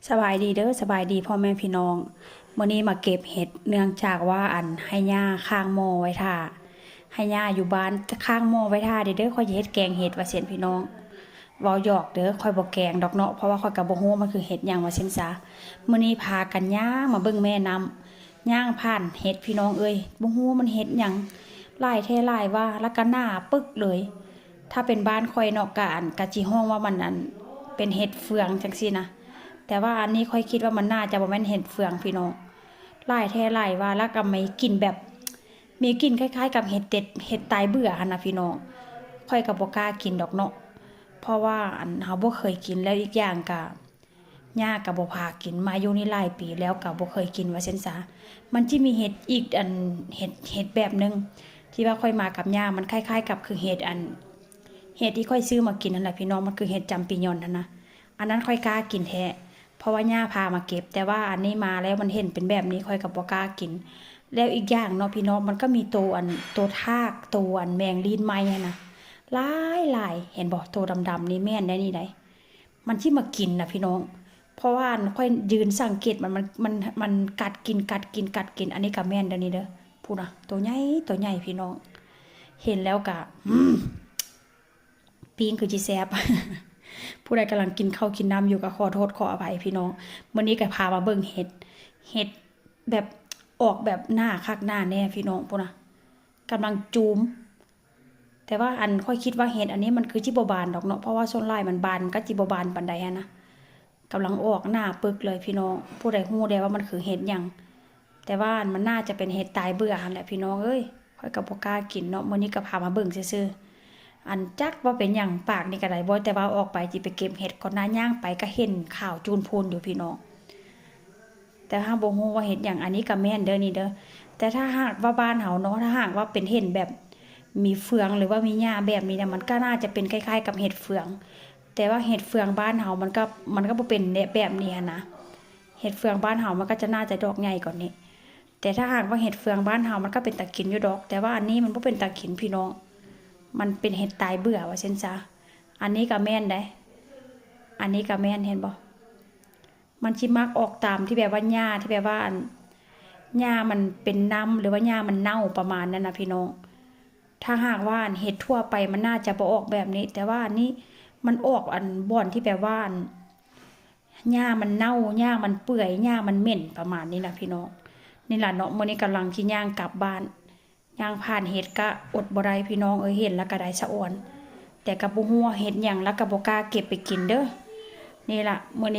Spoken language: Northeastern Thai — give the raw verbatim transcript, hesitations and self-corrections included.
สบายดีเด้อ สบายดีพ่อแม่พี่น้อง มื้อนี้มาเก็บเห็ด เนื่องจากว่าอันให้ย่าค้างหม้อไว้ท่า ให้ย่าอยู่บ้านค้างหม้อไว้ท่าเด้อ เด้อ ข้อยจะเฮ็ดแกงเห็ดว่าซั่นพี่น้อง เว้าหยอกเด้อ ข้อยบ่แกงดอกเนาะ เพราะว่าข้อยก็บ่ฮู้ว่ามันคือเห็ดหยังว่าซั่นซะ มื้อนี้พากันย่างมาเบิ่งแม่น้ำ ย่างผ่านเห็ดพี่น้องเอ้ย บ่ฮู้ว่ามันเห็ดหยัง หลายแท้หลายว่า แล้วก็หนาปึกเลย ถ้าเป็นบ้านข้อยเนาะ ก็อัน ก็สิฮ้องว่ามันอัน เป็นเห็ดเฟืองจั่งซี้นะ แต่ว่าอันนี้ข้อยคิดว่ามันน่าจะบ่แม่นเห็ดเฟืองพี่น้อง หลายแท้หลายว่า แล้วก็มีกลิ่นแบบ มีกลิ่นคล้ายๆกับเห็ดเต็ด เห็ดตายเบื่อหั้นนะพี่น้อง ข้อยก็บ่กล้ากินดอกเนาะ เพราะว่าอัน เฮาบ่เคยกิน แล้วอีกอย่างก็ ย่าก็บ่พากิน มาอยู่นี่หลายปีแล้วก็บ่เคยกินว่าซั่นซะ มันสิมีเห็ดอีกอัน เห็ด เห็ดแบบหนึ่ง ที่ว่าข้อยมากับย่า มันคล้ายๆกับคือเห็ดอัน เห็ดที่ข้อยซื้อมากินนั่นแหละพี่น้อง มันคือเห็ดจำปียอนหั้นนะ อันนั้นข้อยกล้ากินแท้ เพราะว่าย่าพามาเก็บ แต่ว่าอันนี้มาแล้วมันเห็นเป็นแบบนี้ ข้อยก็บ่กล้ากิน แล้วอีกอย่างเนาะพี่น้อง มันก็มีโตอัน โตทาก โตอันแมงลีนไหม้หั้นนะ หลายหลาย เห็นบ่ โตดำๆนี่แม่นได้นี่ได๋ มันสิมากินนะพี่น้อง เพราะว่าอันข้อยยืนสังเกตมัน มัน มัน มันกัดกิน กัดกิน กัดกิน อันนี้ก็แม่นเด้อนี่เด้อ พู้นนะ โตใหญ่ โตใหญ่พี่น้อง เห็นแล้วก็ อืม ปิ้งคือสิแซ่บ ผู้ใดกำลังกินข้าวกินน้ำอยู่ก็ขอโทษขออภัยพี่น้อง มื้อนี้ก็พามาเบิ่งเห็ด เห็ดแบบออกแบบหนาคักหนาแน่พี่น้อง พู้นนะ กำลังจูม แต่ว่าอันข้อยคิดว่าเห็ดอันนี้มันคือสิบ่บานดอกเนาะ เพราะว่าส่วนหลายมันบาน มันก็สิบ่บานปานใดหั้นนะ กำลังออกหนาปึกเลยพี่น้อง ผู้ใดฮู้แด่ว่ามันคือเห็ดหยัง แต่ว่าอันมันน่าจะเป็นเห็ดตายเบื่อหั้นแหละพี่น้องเอ้ย ข้อยก็บ่กล้ากินเนาะ มื้อนี้ก็พามาเบิ่งซื่อๆ อันจักว่าเป็นหยัง ปากนี่ก็ได้บ่ แต่ว่าออกไปสิไปเก็บเห็ดก่อนนะ ย่างไปก็เห็นขาวจูนพูนอยู่พี่น้อง แต่ถ้าบ่ฮู้ว่าเห็ดหยัง อันนี้ก็แม่นเด้อนี่เด้อ แต่ถ้าหากว่าบ้านเฮาเนาะ ถ้าหากว่าเป็นเห็ดแบบมีเฟืองหรือว่ามีหญ้าแบบนี้นะ มันก็น่าจะเป็นคล้ายๆกับเห็ดเฟือง แต่ว่าเห็ดเฟืองบ้านเฮามันก็ มันก็บ่เป็นแบบนี้หั้นนะ เห็ดเฟืองบ้านเฮามันก็จะน่าจะดอกใหญ่กว่านี้ แต่ถ้าหากว่าเห็ดเฟืองบ้านเฮามันก็เป็นตากินอยู่ดอก แต่ว่าอันนี้มันบ่เป็นตากินพี่น้อง มันเป็นเห็ดตายเบื่อว่าซั่นซะ อันนี้ก็แม่นได๋ อันนี้ก็แม่น เห็นบ่ มันสิมักออกตามที่แบบว่าหญ้าที่แบบว่าอัน หญ้ามันเป็นน้ำหรือว่าหญ้ามันเน่าประมาณนั้นนะพี่น้อง ถ้าหากว่าอันเห็ดทั่วไปมันน่าจะบ่ออกแบบนี้ แต่ว่าอันนี้มันออกอันบ่อนที่แบบว่าอัน หญ้ามันเน่า หญ้ามันเปื่อย หญ้ามันเหม็นประมาณนี้นะพี่น้อง นี่ล่ะเนาะ มื้อนี้กำลังสิย่างกลับบ้าน ย่างผ่านเห็ดก็อดบ่ได้พี่น้องเอ้ย เห็นแล้วก็ได้สะออน แต่ก็บ่ฮู้ว่าเห็ดหยัง แล้วก็บ่กล้าเก็บไปกินเด้อ นี่ล่ะ มื้อนี้